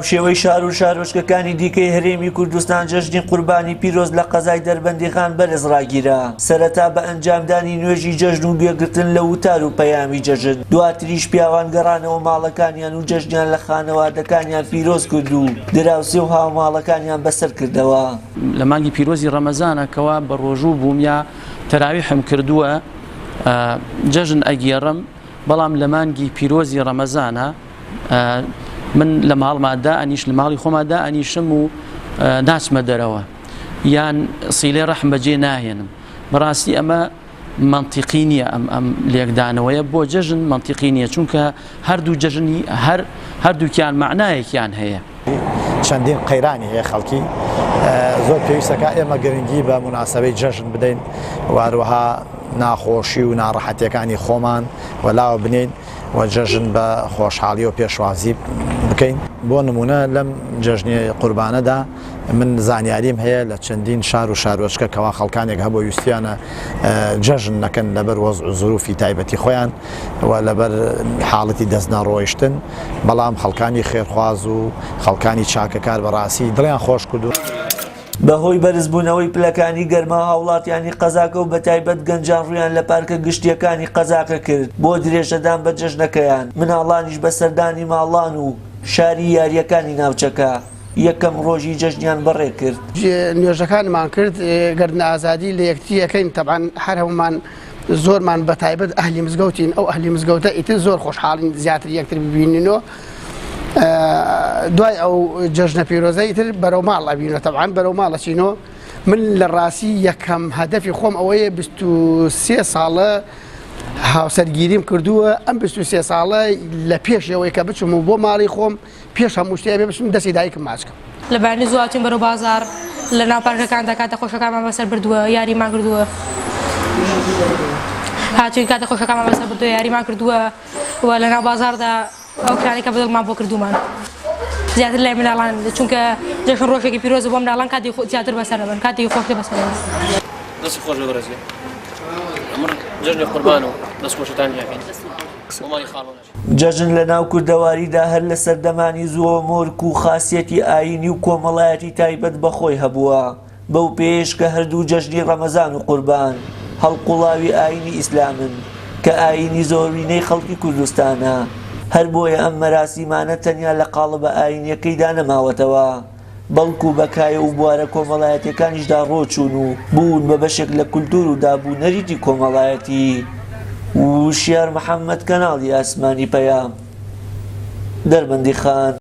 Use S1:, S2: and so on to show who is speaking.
S1: هاوشێوەی شار و شارۆچکەکانی دیکەی هەرێمی کوردستان جەژنی قوربانی پیرۆز لە قەزای دەربەندیخان بەرز ڕاگیرا، سەرەتا بە ئەنجامدانی نوێژی جەژن و گوێگرتن لە وتار و پەیامی جەژن، دواتریش پیاوان گەڕانەوە ماڵەکانیان و جەژنیان لە خانەوادەکانیان پیرۆز کرد و دراوسێ و هاوماڵەکانیان بەسەر کردەوە.
S2: لە مانگی پیرۆزی ڕەمەزانە کەوا بە ڕۆژوو بووم یا تەراویحم کردووە جەژن ئەگێڕم، بەڵام لە مانگی پیرۆزی ڕەمەزانە من لە ماڵما دائەنیش لە ماڵی خۆما دائەنیشم و ناچمە دەرەوە یان سیلەی ڕەحم بەجێ ناهێنم بەڕاستی ئەمە منطقی نییە ئەم ئەم لێکدانەوەیە بۆ جەژن منطقی نییە چونکە هەردوو جەژنی هەر هەردووکیان معنایەکیان هەیە.
S3: چەندین قەیرانی هەیە خەڵکی زۆر پێویستەکە ئێمە گرنگی بە موناسەبەی جەژن بدەین و هەروەها ناخۆشی و ناڕەحەتیەکانی خۆمان وەلاوە بنێین و جەژن بە خۆشحاڵی و پێشوازی بکەین. بۆ نمونە لەم جەژنی قوربانەدا من زانیاریم هەیە لە چەندین شار و شارۆچکە کەوا خەڵکانێک هەبوو ویستیانە جەژن نەکەن لەبەر وەزع و زروفی تایبەتی خۆیان و لەبەر حاڵەتی دەست نەڕۆیشتن بەڵام خەڵکانی خێرخواز و خەڵکانی چاکەکار بەڕاستی دڵیان خۆش کردوون.
S1: بەهۆی بەرزبوونەوەی پلەکانی گەرما هاوڵاتیانی قەزاکە و بەتایبەت گەنجان ڕوویان لە پارکە گشتییەکانی قەزاکە کرد بۆ درێژەدان بە جەژنەکەیان، مناڵانیش بە سەردانی ماڵان و شاری یارییەکانی ناوچەکە یەکەم ڕۆژی جەژنیان بەڕێکرد.
S4: نوێژەکانمان کرد گەردن ئازادی لە یەکتری ئەکەین تەبعەن هەر هەموومان زۆرمان بە تایبەت ئەهلی مزگەوتین ئەو ئەهلی مزگەوتە ئیتر زۆر خۆشحاڵین زیاتر یەکتر ببینینەوە دوای ئەو جەژنە پیرۆزە ئیتر بەرەو ماڵ ئەبینەوە تەبعەن بەرەو ماڵ ئەچینەوە من لە ڕاستی یەکەم هەدەفی خۆم ئەوەیە 23 ساڵە هاوسەرگیریم کردووە ئەم 23 ساڵە لە پێشەوەی کە بچم و بۆ ماڵی خۆم پێش هەموو شتێ ئەبێ بچم دەستی دایکم ماچ کەم.
S5: لە بەیانی زوو هاتوین بەرەو بازاڕ لە ناو پارکەکاندا کاتە خۆشەکانمان بەسەر بردووە یاریمان کردووە هاتوین کاتە خۆشەکانمان بەسەر بردووە یاریمان کردووە و لە ناو بازاڕدا ئەو کارەی کە بەدڵمان بۆ کردوومان زیاتر لای مناڵان چونکە جەژن ڕۆژێکی پیرۆزە بۆ مناڵان کاتی زیاتر بەسەر دەبەن کاتی خۆشتر بەسەر دەبەن.
S2: دەست خۆش بێ بەڕێزگیان ئەمڕ جەژنی قوربان و دەست خۆشتان لێکەین بۆ ماڵی خاڵۆ.
S1: جەژن لە ناو کوردەواریدا هەر لە سەردەمانی زووەوە مۆرک و خاسیەتی ئایینی و کۆمەڵایەتی تایبەت بە خۆی هەبووە، بەو پێیەش کە هەردوو جەژنی ڕەمەزان و قوربان هەڵقوڵاوی ئایینی ئیسلامن کە ئایینی زۆرینەی خەڵکی کوردستانە، هەر بۆیە ئەم مەراسیمانە تەنیا لە قاڵبە ئایینیەکەیدا نەماوەتەوە. بەڵکو بە کایە و بوارە کۆمەڵایەتیەکانیشدا ڕۆچوون و بوون بە بەشێک لە کولتوور و داب و نەریتی کۆمەڵایەتی. وشیار محەمەد کەناڵی ئاسمانی پەیام، دەربەندیخان.